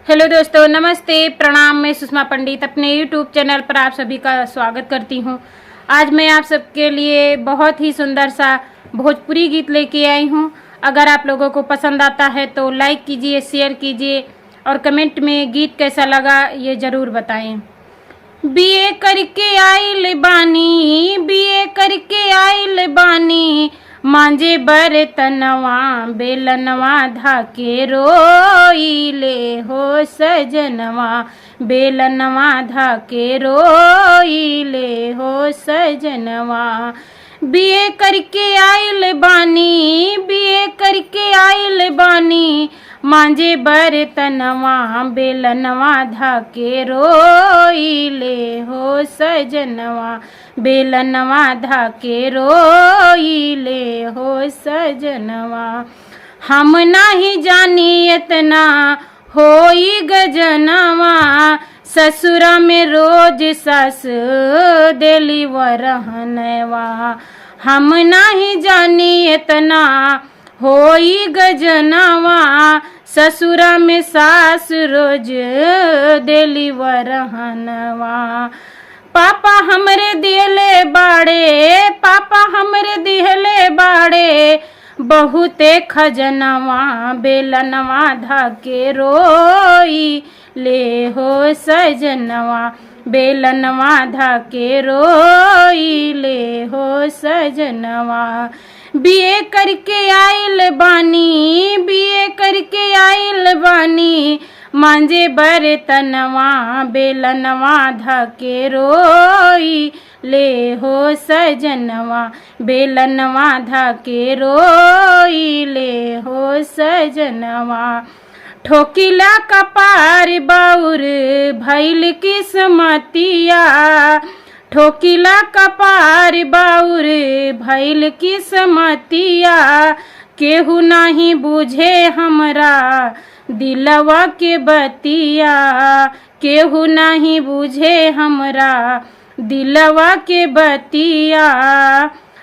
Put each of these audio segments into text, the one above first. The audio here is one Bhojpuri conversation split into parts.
हेलो दोस्तों, नमस्ते, प्रणाम। मैं सुषमा पंडित अपने यूट्यूब चैनल पर आप सभी का स्वागत करती हूं। आज मैं आप सबके लिए बहुत ही सुंदर सा भोजपुरी गीत लेके आई हूं। अगर आप लोगों को पसंद आता है तो लाइक कीजिए, शेयर कीजिए और कमेंट में गीत कैसा लगा ये ज़रूर बताएं। बीए करके आइल बानी, बीए करके आइल बानी, मांजे बरतनवा बेलनवा धाके रोइले हो सजनवा, बेलनवा धाके रोइले हो सजनवा। बीए करके आइल बानी, बीए करके आइल बानी, मांजे बरतनवा बेलनवा धाके रोइले हो सजनवा, बेलनवा धाके रोइले हो सजनवा। हम नाही जानी इतना होई गजनवा, ससुरा में रोज सास देली वरहनवा। हम नाही जानी इतना होई गजनवा, ससुरा में सास रोज देली वरहनवा। पापा हमरे दिहले बाड़े, पापा हमरे दिहले बाड़े, बहुते खजनवा बेलनवा धाके रोई ले हो सजनवा, बेलनवा धाके रोई ले हो सजनवा। बीए करके आइल बानी, बीए करके आइल बानी, मांजे बरतनवा बेलनवा धाके रोई ले हो सजनवा, बेलनवा धाके रोई ले हो सजनवा। ठोकिला कपार बाउर भैल किस्मतिया, ठोकिला कपार बाउर भैल किस्मतिया, केहू नाही बुझे हमरा दिलवा के बतिया, केहू नाही बुझे हमरा दिलवा के बतिया।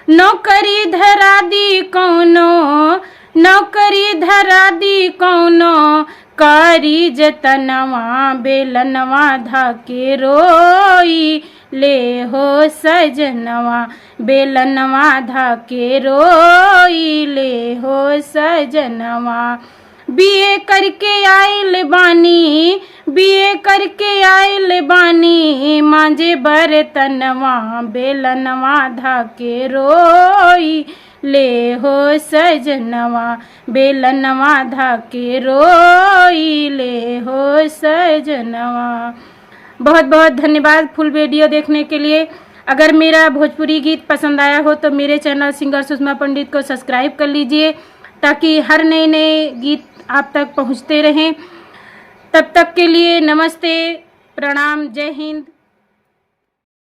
नौकरी धरा दी कौनो, नौकरी धरा दी कौनो, कारी जतनवा बेलनवा धाके रोई ले हो सजनवा, बेलनवा धाके रोई ले हो सजनवा। बीए करके आइल बानी, बीए करके आइल बानी, मांजे बरतनवा बेलनवा धाके रोई ले हो सजनवा, बेलनवा धाके रोई ले हो सजनवा। बहुत बहुत धन्यवाद फुल वीडियो देखने के लिए। अगर मेरा भोजपुरी गीत पसंद आया हो तो मेरे चैनल सिंगर सुषमा पंडित को सब्सक्राइब कर लीजिए, ताकि हर नए नए गीत आप तक पहुंचते रहें। तब तक के लिए नमस्ते, प्रणाम, जय हिंद।